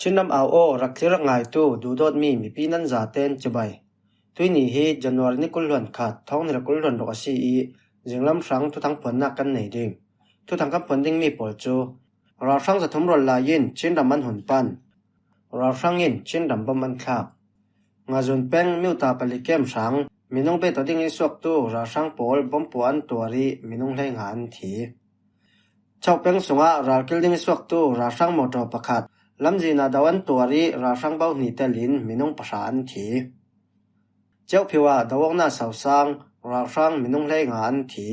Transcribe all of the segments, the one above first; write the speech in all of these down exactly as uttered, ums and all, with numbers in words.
Chin ram au aw, rak thlir rak ngaitu duhdawtmi mipi nan zaten chibai. Tuini hi January ni kul hluan khat, thawng hnih le kul hluan ruk a si i, zinglam hrang thuthang phuannak kan nei ding. Thuthang kan phuan dingmi pawl cu, ralhrang zathum rawl lai in Chin ram an hun pan. Ralhrang in Chin ram bom an thlak. Ngazun peng Myota pali kem hrang minung bet aw ding i suaktu ralhrang pawl bom pua an tuar i minung hleinga an thi. Chau peng sungah ralkil ding i suaktu ralhrang mawtaw pakhat lamzin ah do an tuar i ralhrang bohnih telin minung pahra an thi. Ciauphio ah do awknak sosang ralhrang minung hleinga an thi.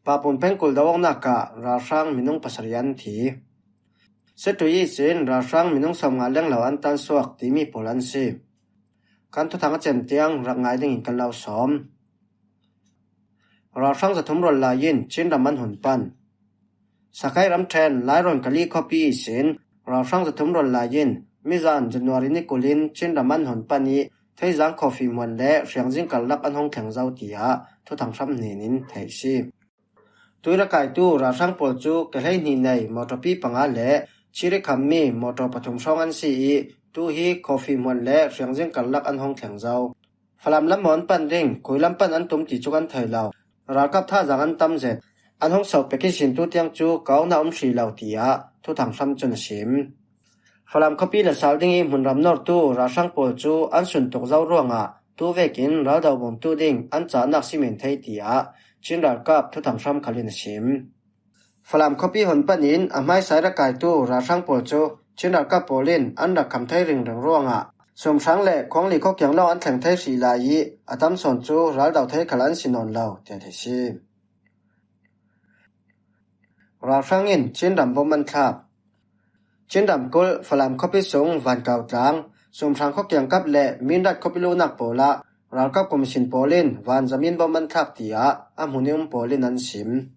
Papun pengkul do awknak ah ralhrang minung pasarih an thi. Setui ihsin ralhrang minung sawmnga lenglo an tan suak timi pawl an si. Kan thuthang a cem tiang rak ngai dingin kan lo sawm. Ralhrang zathum rawl lai in Chin ram an hun pan. Sakai ramṭhen Lairawn Kali khuapi ihsin ralhrang zathum rawl lai in mizan January ni kulin Chin ram an hun pan i Theizang khawfi hmuan le hriangzing karlak an hung thleng zo, tiah thuthang hram hnenin theih si. Tuirakaitu ralhrang pawl cu ke hleihnih nei mawṭawpi panga le chiri khammi mawṭaw pathum hrawng an si i, tu hi khawfi hmuan le hriangzing karlak an hung thleng zo. Falam lam maw an pan ding, khui lam pan an tum ti cu kan thei lo. Ralkap thazaang an tam zet. An hung so pek ihsin tu tiang cu ka awknak um hrih lo, tiah thuthang hram cun a sim. Falam khuapi le sal ding i hmunram nortu ralhrang pawl cu an sun tuk zo ruangah tu vekin raldo bawmtu ding an cahnak si men thei, tiah Chin ralkap thuthang hram khal in a sim. Falam khuapi hun panin a hmaisa i rak kaitu ralhrang pawl cu Chin ralkap pawl in an rak kham thei ringring ruangah sumhrang le khuangli khuakiang lawng an thleng thei hrih lai i a tam sawn cu raldo thei khal an si nawn lo, tiah theih si. Ralhrang in Chin ram bom an thlak. Chin ramkulh Falam khuapi sung Vankau tlang, sumhrang khuakiang kap le Mindat khuapi luhnak pawl ah ralkap kum sin pawl in vanzam in bom an thlak, tiah a hmun i um pawl in an sim.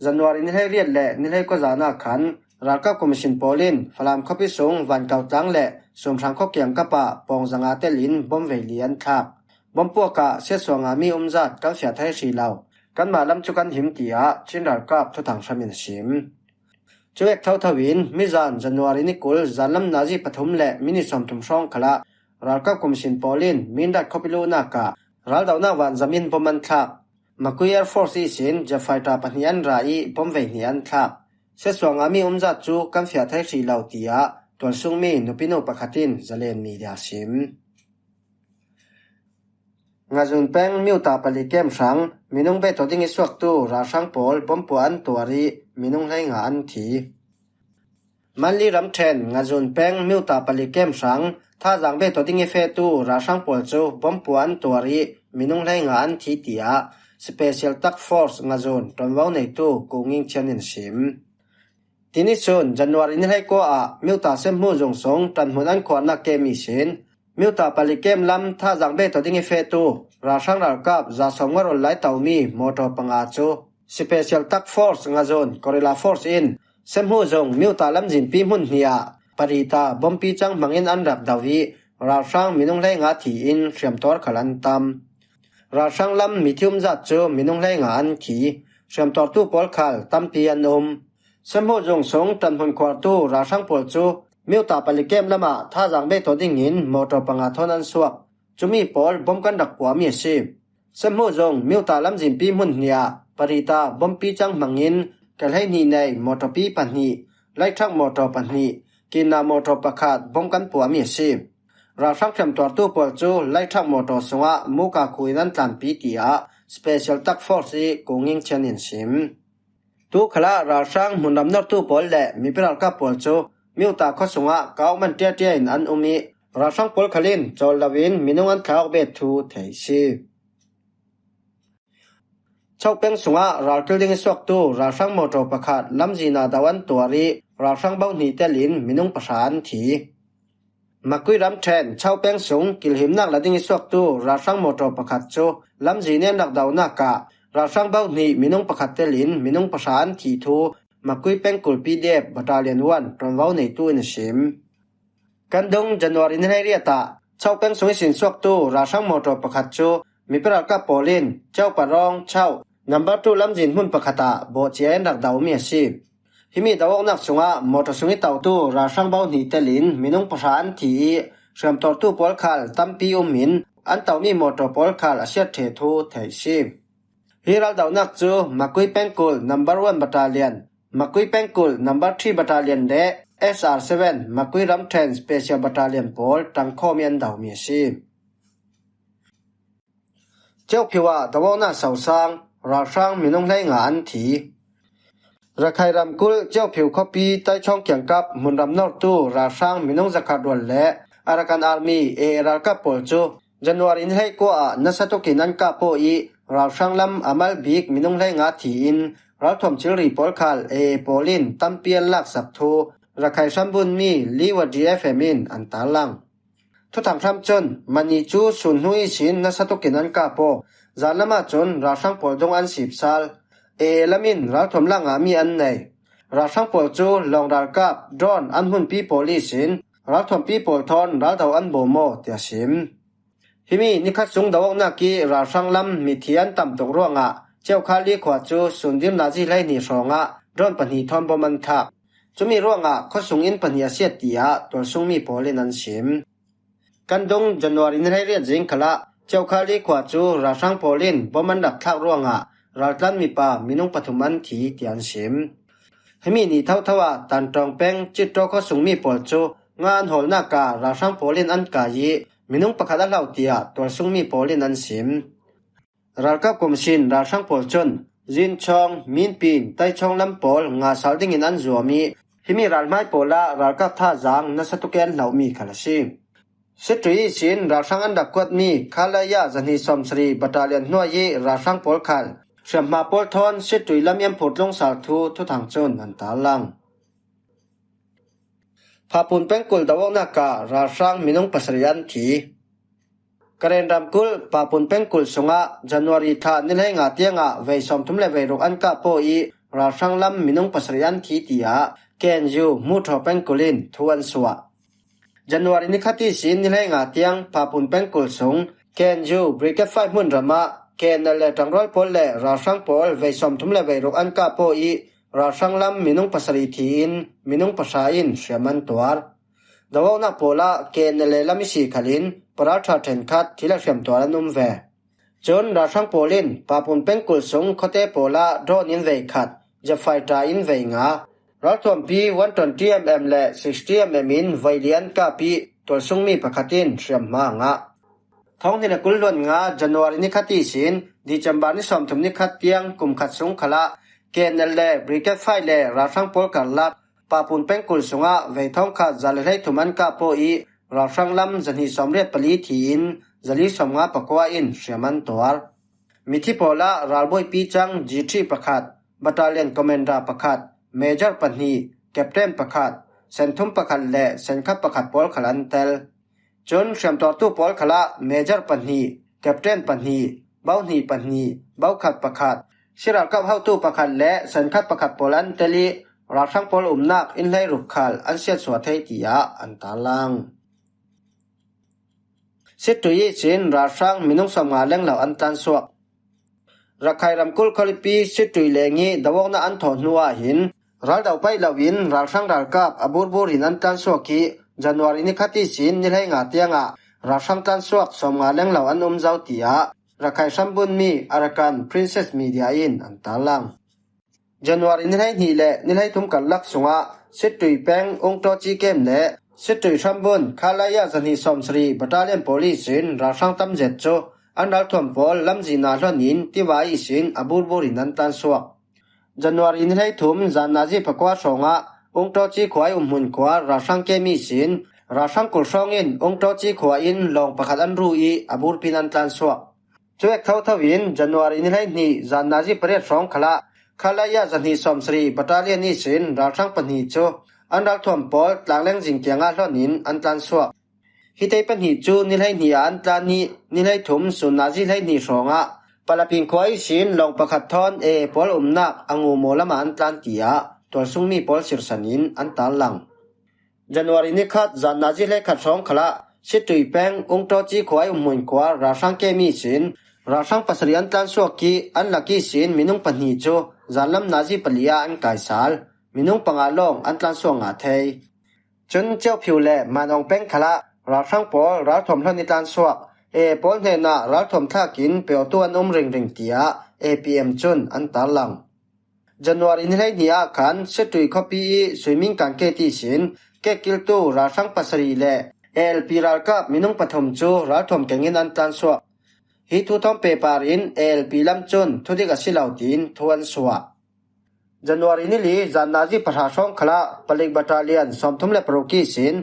January ni hleiriat le ni hleikua zan ah khan ralkap kum sin pawl in Falam khuapi sung Vankau tlang le sumhrang khuakiang kap ah pawng zanga telin bom vei li an thlak. Bom puak ah siatsuah ngami umzat kan fiah thei hrih lo. Kanmah lam cu kan him, tiah Chin ralkap thuthang hram in a sim. Cuvek thotho in mizan January ni kul zanlam nazi pathum le minit sawmthum hrawng khalah ralkap kum sin pawl in Mindat khuapi luhnak ah raldohnak vanzam in bom an thlak. Makui Air Force ihsin jet fighter pahnih an ra i bom vei hnih an thlak. Siatsuah ngami umzat cu kan fiah thei hrih lo, tiah tualsungmi nupinu pakhat in Zalen Media a sim. Ngazun peng Myota pali kem hrang minung bet aw ding i suaktu ralhrang pawl bom pua an tuar i minung hleinga an thi. Manli ramṭhen Ngazun peng Myota pali kem hrang thazaang bet aw ding i fehtu ralhrang pawl cu bom pua an tuar i minung hleinga an thi, tiah Special Task Force Ngazun ṭuanvo neitu Ku Nging Chian in a sim. Tini sun January ni hleikua ah Myota Semhmu zung sung ṭanhmun an khuarnak kem ihsin Myota pali kem lam thazaang bet aw ding i fehtu ralhrang ralkap za sawmnga rawl lai tomi mawṭaw panga cu Special Task Force Ngazun Guerrilla Force in Semhmu zung Myota lamzinpi hmun hnih ah parita bompi cang hmangin an rak do i ralhrang minung hleinga thi in hriamtuar khal an tam. Ralhrang lam mithi umzat cu minung hleinga an thi. Hriamtuartu pawl khal tampi an um. Semhmu zung sung ṭanhmun khuartu ralhrang pawl cu Myota pali kem lamah thazaang bet aw dingin mawṭaw panga thawn an suak. Cumi pawl bom kan rak puami a si. Semhmu zung Myota lamzinpi hmun hnih ah parita bompi cang hmangin ke hleihnih nei mawṭawpi pahnih, light truck mawṭaw pahnih, kinna mawṭaw pakhat bom kan puami a si. Ralhrang hriamtuartu pawl cu light truck mawṭaw sungah muka khu in an tlanpi, tiah Special Task Force i Ku Nging Chian in sim. Tu khalah ralhrang hmunram nortu pawl le mipi ralkap pawl cu Myota khua sungah kau man ṭiaṭia in an um i ralhrang pawl khal in cawl loin minung an thla awk bet thu theih si. Chau peng sungah ralkil ding i suaktu ralhrang mawṭaw pakhat lamzin ah do an tuar i ralhrang bohnih telin minung pahra an thi. Makui ramṭhen Chau peng sung kilhimnak la ding i suaktu ralhrang mawṭaw pakhat cu lamzin i an rak donak ah ralhrang bohnih minung pakhat telin minung pahra an thih thu Makui pengkul P D F Battalion one ṭuanvo neitu in a sim. Kan dung January ni hleiriat ah Chau peng sung i sinsuaktu ralhrang mawṭaw pakhat cu mipi ralkap pawl in Chau Parawng Chau number two lamzin hmun pakhat ah bawhcia in rak do mi a si. Himi do-awknak sungah motor sung i totu ralhrang bo hnih telin minung pahra an thi ih, hriamtuartu pawl khal tampi um in an tomi motor pawl khal a siat ṭheh thu theih a si. Hi raldohnak cu Makui pengkulh number one battalion, Makui pengkulh number three battalion le S R seven Makui ramṭhen special battalion pawl ṭangkhawm ih an domi a si. Kyaukphyu ah do-awknak sosang, ralhrang minung hleinga an thi. Rakhine ramkulh Kyaukphyu khuapi Taichawng kiangkap hmunram nortu ralhrang minung zakhat rual le Arakan Army A A ralkap pawl cu January ni hleikua ah nasa tukin an kah paw ih ralhrang lam a mal bik minung hleinga thi in ralthuam thilri pawl khal A A pawl in tampi an laksak thu Rakhine hrambunmi Liwa D F M in an tarlang. Thuthang hram cun mani cu sun hnu ihsin nasa tukin an kah paw. Zanlam ahcun ralhrang pawl dung an sip sal. A A lam in ralthuam lak ngahmi an nei. Ralhrang pawl cu lawng ralkap, drone an hmunpi pawl ihsin ralthuampi pawl thawn raldo an bawm aw, tiah a sim. Himi nikhat sung do-awknak ih ralhrang lam mithi an tam tuk ruangah Kyaukha Li khua cu sun dim nazi hleihnih hrawngah drone pahnih thawn bom an thak. Cumi ruangah khuasung inn pahnih a siat, tiah tualsungmi pawl in an sim. Kan dung January ni hleiriat zing khalah Kyaukha Li khua cu ralhrang pawl in bom an rak thlak ruangah raltlan mipa minung pathum an thi, tiah an sim. Himi ni thotho ah Tantawng peng Citto khuasungmi pawl cu nga an hawlnak ah ralhrang pawl in an kai ih minung pakhat a hlo, tiah tualsungmi pawl in an sim. Ralkap kum sin ralhrang pawl cun Zinchawng, Minpin, Taichawng lam pawl nga sal dingin an zuam ih himi ralhmai pawl ah ralkap thazaang nasa tuk ih an hlohmi khal a si. Sittui ihsin ralhrang an rak kuatmi Khalaya zahnih sawmsarih battalion hnuai ih ralhrang pawl khal hriamhma pawl thawn Sittui lam ih an phurtlung sal thu thuthang cun an tarlang. Phapun pengkulh do-awknak ah ralhrang minung pasarih an thi. Karen ramkulh Phapun pengkulh sungah January thla ni hleinga tiangah vei sawmthum le vei ruk an kah paw ih ralhrang lam minung pasarih an thi, tiah K N U Hmuhṭhaw pengkulh in thu an suah. January nikhat ihsin ni hleinga tiang Phapun pengkulh sung K N U Brigade five hmunram ah K N L A ṭangrual pawl le ralhrang pawl vei sawmthum le vei ruk an kah paw ih ralhrang lam minung pasarih thi in minung pahra in hriam an tuar. Do-awknak pawl ah K N L A lam ihsi khalin paralṭha ṭhenkhat thil a hriamtuar an um ve. Cun ralhrang pawl in Phapun pengkulh sung khuate pawl ah drone in vei khat, jet fighter in vei nga, ralthuampi one twenty mm le sixty mm in voi li an kap ih tualsungmi pakhat in hriamhma a ngah. Thawng hnih le kul hluan nga January nikhat ihsin December ni sawmthum nikhat tiang kum khat sung khalah K N L A Brigade five le ralhrang pawl karlak Phapun pengkulh sungah vei thawngkhat za le hleithum an kah paw ih ralhrang lam zahnih sawmriat pali thi in zali sawmnga pakua in hriam an tuar. Mithi pawl ah ralbawipi cang G three pakhat, battalion commander pakhat, major pahnih, captain pakhat, senthum pakhat le senkhat pakhat pawl khal an tel. Cun hriamtuartu pawl khalah major pahnih, captain pahnih, bohnih pahnih, bokhat pakhat, siralkap hotu pakhat le senkhat pakhat pawl an tel ih ralhrang pawl umnak inn hleiruk khal an siatsuah thei, tiah an tarlang. Sittui ihsin ralhrang minung sawmnga lenglo an tlansuak. Rakhine ramkulh khualipi Sittui leng ih do-awknak an thawh hnu ah hin raldo paih loin ralhrang ralkap a burbur in an tlansuak ih January nikhat ihsin ni hleinga tiangah ralhrang tlansuak sawmnga lenglo an um zo, tiah Rakhine hrambunmi Arakan Princess Media in an tarlang. January ni hleihnih le ni hleithum karlak sungah Sittui peng Ungtawci kem le Sittui hrambun Khalaya zahnih sawmsarih battalion pawl ihsin ralhrang tamzet cu an ralthuam pawl lamzin ah hlon in tiva ihsin a burbur in an tlansuak. January ni hleithum zan nazi pakua hrawngah Ungtawci khua ih umhmun khua ralhrang kem ihsin ralhrang kul hrawng in Ungtawci khua in lawng pakhat an ru ih a burpi in an tlansuak. Cuek thotho in January ni hleihnih zan nazi pariat hrawng khalah Khalaya zahnih sawmsarih battalion ihsin ralhrang pahnih cu an ralthuam pawl tlangleng zing tiangah hlon in an tlansuak. Hitei pahnih cu ni hleihnih ah an tlan ih ni hleithum sun nazi hleihnih hrawngah Palapin khua ihsin lawng pakhat thawn A A pawl umnak a ngumaw lamah an tlan, tiah tualsungmi pawl sirsan in an tarlang. January nikhat zan nazi hleikhat hrawng khalah Sittui peng Ungtawci khua ih umhmun khua ralhrang kem ihsin ralhrang pasarih an tlansuak ih an lak ihsin minung pahnih cu zanlam nazi pali ah an kaisal. minung panga lawng an tlansuak ngah thei. Cun Kyaukphyu le Manawng peng khalah ralhrang pawl ralthuam hlon i tlansuak. A A pawl hnenah ralthuam thlakin petu an um ringring, tiah A P M cun an tarlang. January ni hleihnih ah khan Situi khuapi i swimming kan kek ihsin kek kiltu ralhrang pasarih le A L P ralkap minung pathum cu ralthuam kengin an tlansuak. Hi thu thawng pehpar in A L P lam cun thudik a si lo tiin thu an suah. January ni li zan nazi pahra hrawng khalah palik battalion sawmthum le paruk ihsin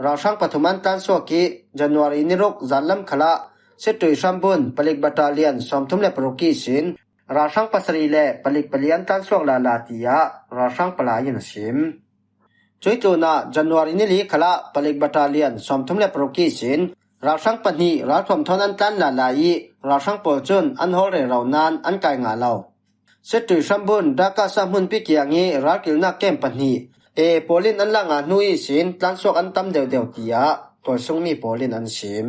ralhrang pathum an tlansuak i January ni ruk zanlam khalah Situi hrambun palik battalion sawmthum le paruk ihsin ralhrang pasarih le palik pali an tlansuak lala, tiah ralhrang palai in a sim. Cuih tlunah January ni li khalah palik battalion sawmthum le paruk ihsin ralhrang pahnih ralthuam thawn an tlan lala i ralhrang pawl cun an hawl rero nain an kai ngah lo. Situi hrambun Dhaka sahmunpi kiang i ralkilnak kem pahnih A A pawl in an lak ngah hnu ihsin tlansuak an tam deuhdeuh, tiah tualsungmi pawl in an sim.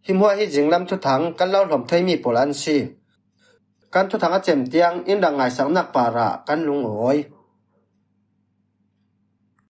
Hi hmuah hi zinglam thuthang kan lo hlawm theimi pawl an si. Kan thuthang a cem tiang in rak ngaisaknak parah kan lungawi.